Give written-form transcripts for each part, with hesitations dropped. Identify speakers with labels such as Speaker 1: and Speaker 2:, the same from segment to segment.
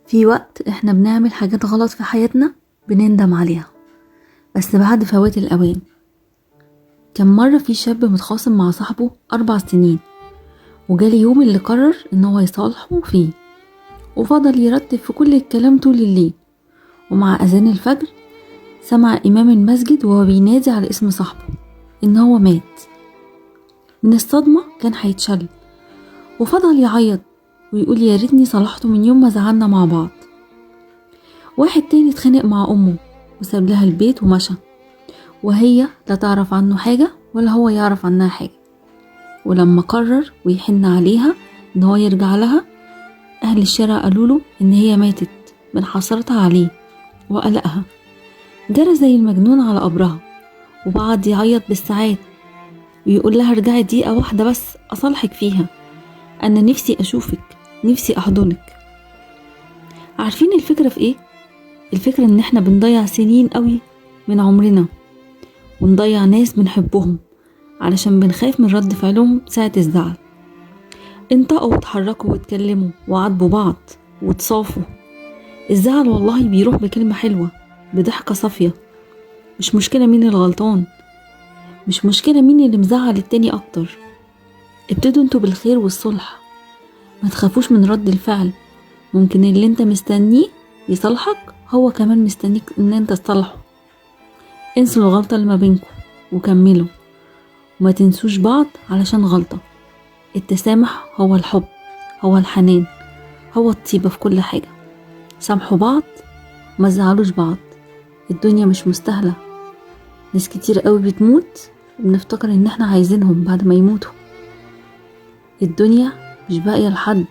Speaker 1: في وقت احنا بنعمل حاجات غلط في حياتنا بنندم عليها، بس بعد فوات الأوان. كان مرة في شاب متخاصم مع صاحبه 4 سنين، وجالي يوم اللي قرر ان هو يصالحه فيه، وفضل يرتب في كل الكلام طول الليل. ومع أذان الفجر سمع إمام المسجد وهو بينادي على اسم صاحبه إن هو مات. من الصدمة كان هيتشل، وفضل يعيط ويقول يا ريتني صالحته من يوم ما زعلنا مع بعض. واحد تاني اتخانق مع أمه وساب لها البيت ومشى، وهي لا تعرف عنه حاجة ولا هو يعرف عنها حاجة. ولما قرر ويحن عليها إن هو يرجع لها، أهل الشارع قالوا له إن هي ماتت من حسرتها عليه وقلقها. جرى زي المجنون على قبرها وبعد يعيط بالساعات ويقول لها ارجعي دقيقة واحدة بس أصالحك فيها، أنا نفسي أشوفك، نفسي أحضنك. عارفين الفكرة في إيه؟ الفكرة إن إحنا بنضيع سنين قوي من عمرنا، ونضيع ناس بنحبهم علشان بنخاف من رد فعلهم ساعة الزعل. انطقوا وتحركوا واتكلموا وعاتبوا بعض وتصافوا. الزعل والله بيروح بكلمة حلوة، بضحكة صافية. مش مشكلة مين الغلطان، مش مشكلة مين اللي مزعل التاني أكتر. ابتدوا انتوا بالخير والصلح، ما تخافوش من رد الفعل. ممكن اللي انت مستنيه يصالحك هو كمان مستنيك ان انت تصالحه. انسوا الغلطة اللي ما بينكم وكملوا، وما تنسوش بعض علشان غلطة. التسامح هو الحب، هو الحنان، هو الطيبة في كل حاجة. سامحوا بعض وما تزعلوش بعض، الدنيا مش مستاهلة. ناس كتير قوي بتموت وبنفتكر ان احنا عايزينهم بعد ما يموتوا. الدنيا مش باقية لحد.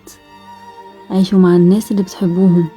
Speaker 1: عيشوا مع الناس اللي بتحبوهم.